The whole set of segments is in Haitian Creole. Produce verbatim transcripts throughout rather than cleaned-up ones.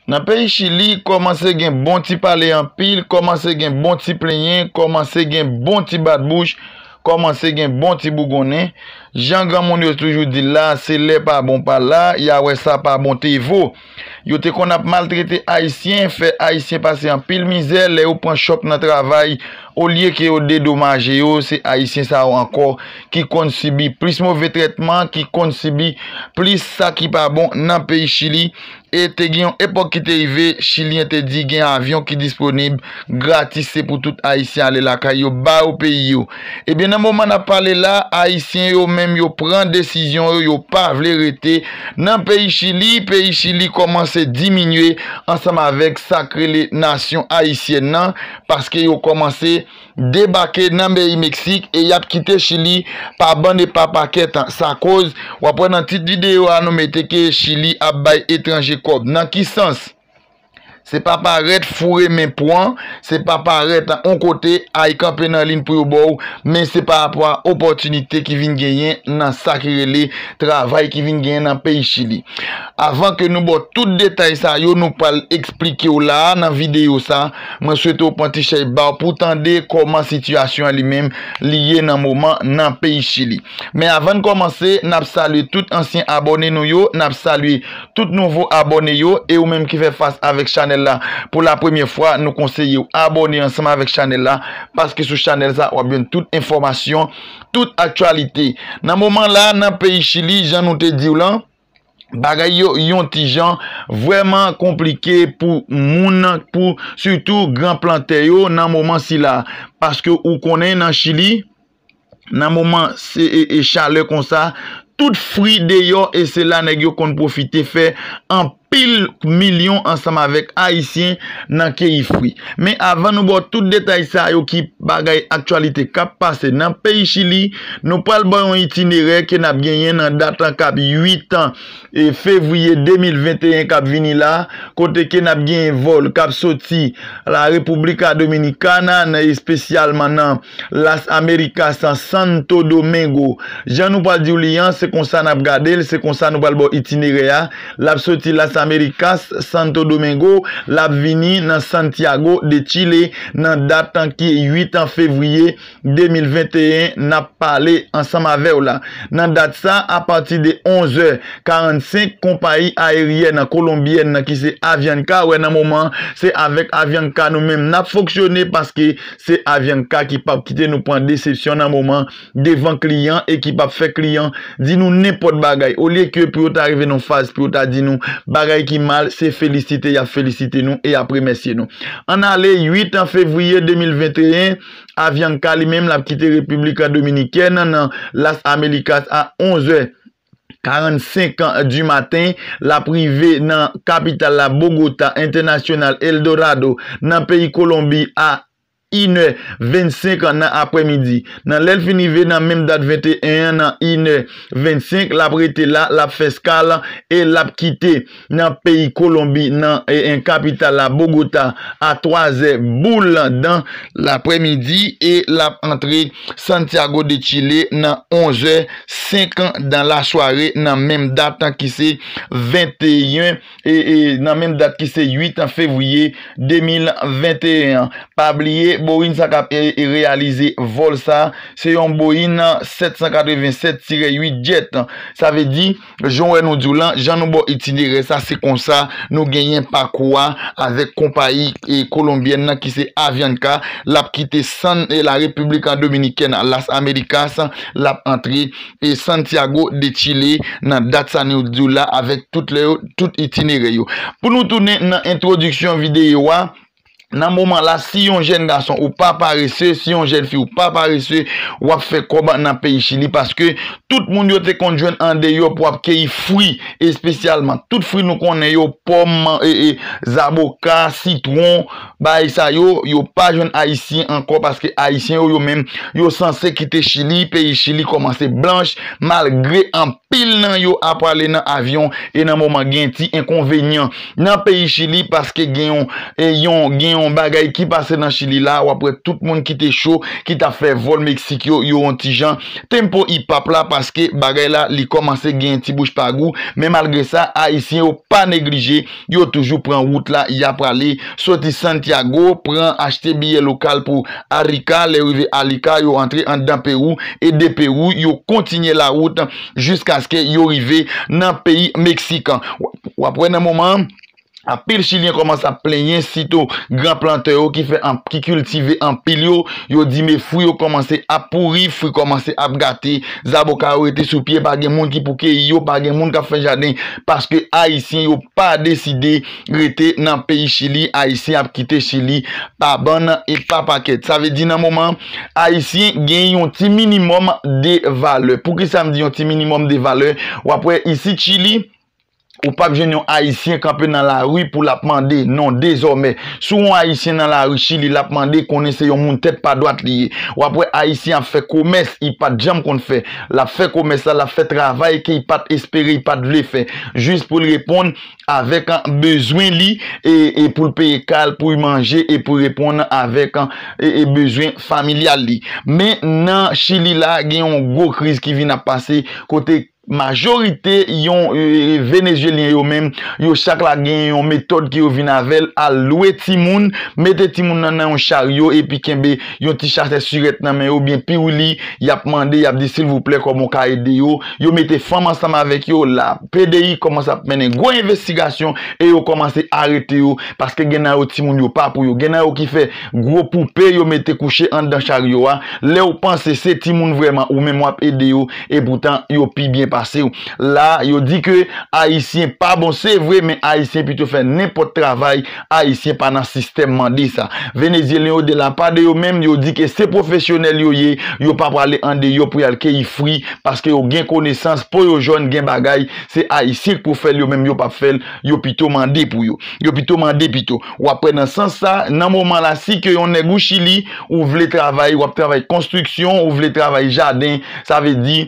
Nan peyi Chili, kòmanse gen bon ti pale anpil, kòmanse gen bon ti plenyen, kòmanse gen bon ti bat bouch, kòmanse gen bon ti bougonnen. Jan granmoun yo toujou di l la, se lè pa bon pa la, y a wè sa pa bon te vo. Yo te konn ap maltrete Ayisyen, fè Ayisyen pase anpil mizè, lè yo pran chòk nan travay, olye ke yo dedomaje yo, se Ayisyen sa yo ankò ki konn sibi plis move trètman, ki konn sibi plis sa ki pa bon nan peyi Chili. E te gen yon epòk ki te rive, Chilyen te di gen avyon ki disponib gratis, se pou tout Ayisyen ale lakay yo, ba yo peyi yo. Ebyen, nan moman n ap pale la, Ayisyen yo menm yo pran desizyon yo, yo pa vle rete nan peyi Chili. Peyi Chili kòmanse diminye ansanm avèk sa k rele nasyon ayisyèn nan, paske yo kòmanse debake nan peyi Meksik e y ap kite Chili pa bann e pa pakèt. Sa koz, w ap wè nan tit videyo a, nou mete ke Chili ap bay etranje kòb. Nan ki sans? Se pa parèt foure men pran, se pa parèt on kote ay kanpe nan liy pou yo ba w, men se pa rapò a opòtinite ki vin genyen nan sa ki rele travay ki vin genyen nan peyi Chili. Avan ke nou ba w tout detay sa yo, nou pral eksplike w la a nan videyo sa, mwen swete w pran ti chèz ba w pou w tande kòman sitiyasyon an li menm li ye nan moman nan peyi Chili. Men avan n kòmanse, n ap salye tout ansyen abòne nou yo, n ap salye tout nouvo abòne yo, e ou menm ki fè fas avèk chanèl la pou la premyè fwa, nou konseye w abòne ansanm avèk chanèl la, paske sou chanèl sa, w ap jwenn tout enfòmasyon, tout aktyalite. Nan moman la, nan peyi Chili, jan nou te di w lan, bagay yo yon ti jan vrèman konplike pou moun, pou sitou gran plantè yo nan moman sila, paske ou konnen nan Chili, nan moman se, e, e chalè konsa, tout fwi deyò, e se la nèg yo konn pwofite fè anpil milyon ansanm avèk Ayisyen nan keyi fwi. Men avan nou ba w tout detay sa yo, ki bagay aktyalite k ap pase nan peyi Chili, nou pral ba w yon itinerè ke n ap genyen nan dat an k ap uit an, e, fevriye de mil venteyen k ap vini la, kote ke n ap genyen vòl k ap soti la República Dominicana, nan, espesyalman nan Las Américas, Santo Domingo. Jan nou pral di w li an, se konsa n ap gade l, se konsa nou pral ba w itinerè a. L ap soti Las Américas, Santo Domingo, l ap vini nan Santiago de Chile, nan dat an ki uit an fevriye de mil venteyen, n ap pale ansanm avè w la. Nan dat sa, apati de onz è karannsenk, konpayi ayeryèn kolonbyèn nan ki se Avianca, wè nan moman, se avèk Avianca nou menm n ap fonksyone, paske se Avianca ki p ap kite nou pran desepsyon nan moman devan kliyan e ki p ap fè kliyan di nou nenpòt bagay. Olye ke pou yo ta rive nan faz pou yo ta di nou bagay ki mal, se felisite y ap felisite nou e y ap remèsye nou. Ann ale, uit an fevriye de mil venteyen, Avianca li menm l ap kite Repiblik Dominikèn nan Las Américas a onz è karannsenk an di maten. L ap rive nan kapital la, Bogota International El Dorado, nan peyi Kolonbi a inè vennsenk nan aprèmidi. Nan lè l fin rive nan menm dat venteyen an, nan inè vennsenk, l ap rete la, l ap fè eskal e l ap kite nan peyi Kolonbi, nan, e, en, kapital la, Bogota, a twazè boul dan laprèmidi, e l ap antre Santiago de Chile nan onzè senk dan lasware, nan menm dat ki se venteyen, e, e, nan menm dat ki se uit fevriye de mil venteyen an. Pa bliye, Boeing sa k ap, e, e, reyalize vòl sa, se yon Boeing sèt san katrevennsèt tirè uit jet. Sa vle di, jan w wè nou di w lan, jan nou ba w itinerè sa, se konsa nou genyen pakou a avèk konpayi, e, kolonbyèn nan ki se Avianca. L ap kite San, e, la Repiblik Dominikèn, Las Américas, l ap antre, e, Santiago de Chile nan dat sa nou di w la avèk tout lè yo, tout itinerè yo. Pou nou tounen nan entwodiksyon videyo a, nan moman la, si yon jèn gason ou pa parese, si yon jèn fi ou pa parese, w ap fè kòb nan peyi Chili, paske tout moun yo te konn jwenn andeyò pou ap keyi fwi, espesyalman tout fwi nou konnen yo, pòm, e, e, zaboka, sitwon, bagay sa yo, yo pa jwenn Ayisyen ankò, paske Ayisyen yo, yo menm, yo sanse kite Chili, peyi Chili kòmanse blanch, malgre anpil anpil nan yo ap prale nan avyon e nan moman gen ti enkonvenyan nan peyi Chili paske gen yon, e yon, gen yon bagay ki pase nan Chili la, w ap wè tout moun ki te cho, ki t ap fè vòl Meksik yo, yo yon ti jan tempo hip hop la paske bagay la li kòmanse gen ti bouch pa gou, men malgre sa, Ayisyen yo pa neglije, yo toujou pran wout la, y ap prale soti Santiago, pran achte biyè lokal pou Arica, lè yo rive Arica, yo antre anndan Pewou, e de Pewou, yo kontinye lawout jiskaske yo rive nan peyi Meksik. W ap wè nan moman an, anpil Chilyen kòmanse ap plenyen, sitou gran plantè yo ki fè an, ki kiltive anpil yo, yo di men fwi yo kòmanse ap pouri, fwi kòmanse ap gate, zaboka yo rete sou pye, pa gen moun ki pou keyi yo, pa gen moun k ap fè jaden, paske Ayisyen yo pa deside rete nan peyi Chili, Ayisyen ap kite Chili pa bann e pa pakèt. Sa vle di nan moman, Ayisyen gen yon ti minimòm de valè. Poukisa m di yon ti minimòm de valè? W ap wè isit Chili, ou p ap jwenn yon Ayisyen kanpe nan lari pou l ap mande. Non, dezòmè, si w yon Ayisyen nan lari Chili, l ap mande, konnen se yon moun tèt pa dwat li ye. W ap wè Ayisyen ap fè komès, li pa t janm konn fè. L ap fè komès la, l ap fè travay ke li pa t espere, li pa t vle fè. Jis pou l reponn avèk, an, bezwen li, e, e pou l peye kay, pou l manje, e pou l reponn avèk, an, e, e bezwen familyal li. Men nan Chili la, gen yon gwo kriz ki vin ap pase, kote majorite yon, e, Venezyelyen yo menm, yo chak la gen yon metòd ke yo vin avè l, al lwe timoun, mete timoun nan, nan yon charyo, epi kenbe yon ti sachè sirèt nan men yo, oubyen piwili, y ap mande, y ap di, silvouplè, kòman w ka ede yo? Yo mete fanm ansanm avèk yo, la P D I kòmanse ap mennen gwo envestigasyon e yo kòmanse arete yo, paske gen nan yo timoun yo pa pou yo, gen nan yo ki fè gwo poupe yo mete kouche anndan charyo a. Lè w panse se timoun vrèman, ou menm w ap ede yo, e poutan yo pi byen pase w. La, yo di ke Ayisyen pa bon, se vre, men Ayisyen pito fè nenpòt travay, Ayisyen pa nan sistèm mande sa. Venezyelyen yo, de la pa de yo menm, yo di ke se pwofesyonèl yo ye, yo pa prale andeyò pou y al keyi fwi, paske yo gen konesans, po yo jòn, gen bagay, se Ayisyen k pou fè l, yo menm yo p ap fè l, yo pito mande pou yo. Yo pito mande pito. W ap wè nan sans sa, nan moman la, si ke yon nèg ou Chili, ou vle travay, w ap travay konstriksyon, ou vle travay jaden, sa vle di,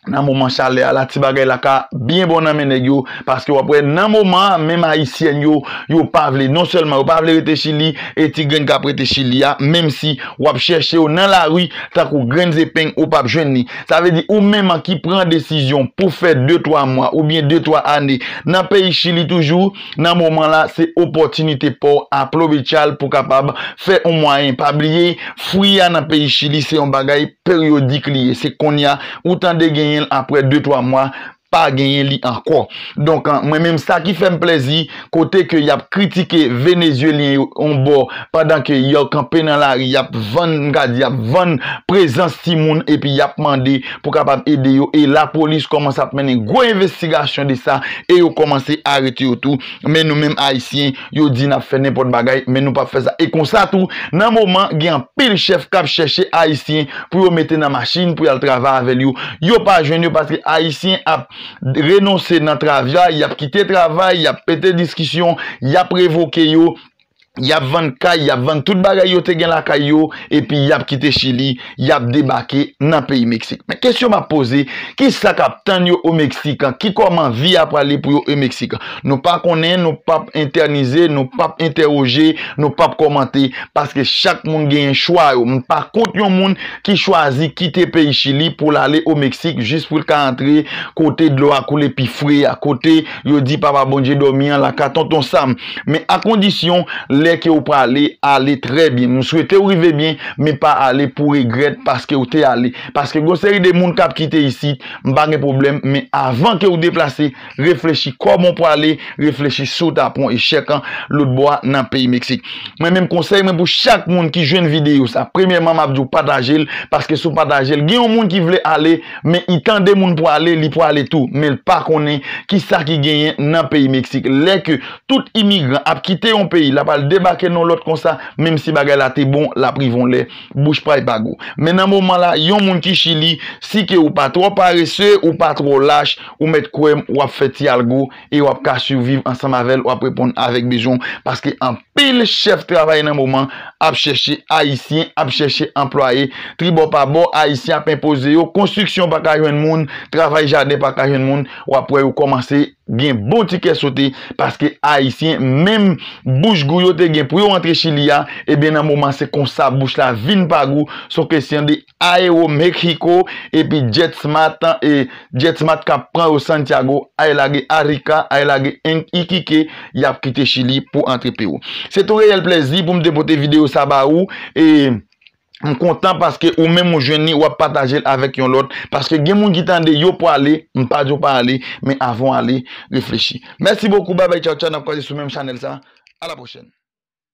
nan moman chalè a la, ti bagay la ka byen bon nan men nèg yo, paske w ap wè nan moman an, menm Ayisyèn yo, yo pa vle, non sèlman yo pa vle rete Chili, e ti grenn k ap rete Chili a, menm si w ap chèche yo nan lari, tankou grenn zepeng, ou p ap jwenn li. Sa vle di, ou menm ki pran desizyon pou fè de twa mwa oubyen de twa ane nan peyi Chili toujou, nan moman la, se opòtinite pa w, apwoveche l pou kapab fè yon mwayen. Pa bliye, fwi a nan peyi Chili, se yon bagay peryodik li ye. Se kounye a, ou tande genyen l, apre de twa mwa, pa genyen li ankò. Donk, an, mwen menm, sa ki fè m plèzi, kote ke y ap kritike Venezyelyen yo yon bò, pandan ke yo kanpe nan lari, y ap vann, m ka di, y ap vann prezans timoun, epi y ap mande pou kapab ede yo, e lapolis kòmanse ap mennen gwo envestigasyon de sa, e yo kòmanse arete yo tou. Men nou menm Ayisyen, yo di n ap fè nenpòt bagay, men nou p ap fè sa. E konsa tou, nan moman, gen anpil chèf k ap chèche Ayisyen pou yo mete nan machin, pou y al travay avè l yo. Yo pa jwenn yo paske Ayisyen ap renonse nan travay, y ap kite travay, y ap pete diskisyon, y ap revoke yo, y ap vann kay, y ap vann tout bagay yo te gen lakay yo, epi y ap kite Chili, y ap debake nan peyi Meksik. Men kesyon m ap poze, kisa k ap tann yo o Meksik an? Ki kòman vi a prale pou yo o Meksik? Nou pa konnen, nou p ap entènize, nou p ap entèwoje, nou p ap kòmante, paske chak moun genyen chwa yo. M pa kont yon moun ki chwazi kite peyi Chili pou l ale o Meksik jis pou l ka antre kote dlo a koule pi fre a, kote yo di Papa Bondye dòmi an la ka tonton Sam. Men a kondisyon, lè ke w prale, ale trè byen. M swete w rive byen, men pa ale pou regrèt paske w te ale. Paske gon seri de moun k ap kite isit, m pa gen pwoblèm, men avan ke w deplase, reflechi kòman w prale, reflechi si w ta pran echèk an lòt bò a nan peyi Meksik. Mwen menm konsèy mwen pou chak moun ki jwenn videyo sa, premyèman m ap di w pataje l, paske si w pataje l, gen yon moun ki vle ale, men li tande moun prale, li prale tou, men l pa konnen kisa ki genyen nan peyi Meksik. Lè ke tout imigran ap kite yon peyi, l ap al debake nan yon lòt konsa, menm si bagay la te bon, l ap rive yon lè, bouch pay pa gou. Men nan moman la, yon moun ki Chili, si ke ou pa twò parese, ou pa twò lach, ou mèt kwè m, w ap fè ti algo e w ap ka siviv ansanm avè l, w ap reponn avèk bezwen w, paske anpil chèf travay nan moman ap chèche Ayisyen, ap chèche anplwaye, tribò pa bò, Ayisyen ap enpoze yo, konstriksyon pa ka jwenn moun, travay jaden pa ka jwenn moun, w ap wè yo kòmanse gen bon ti kè sote, paske Ayisyen, menm bouch gou yo te gen pou yo rantre Chili a, ebyen nan moman se konsa bouch la vin pa gou, se yon kesyon de Aero Mexico, epi JetSmart, e JetSmart k ap pran yo Santiago, ay lage Arica, ay lage Iquique, y ap kite Chili pou antre Pewou. Se yon reyèl plèzi pou m te pote videyo sa ba ou, e m kontan paske ou menm ou jwenn li, w ap pataje l avèk yon lòt, paske gen moun ki tande yo pwale, m pa di w pa ale, men avan w ale, reflechi. Mèsi bokou, babay, tchaw tchaw, n ap kwaze sou menm chanèl sa, a la pwochèn.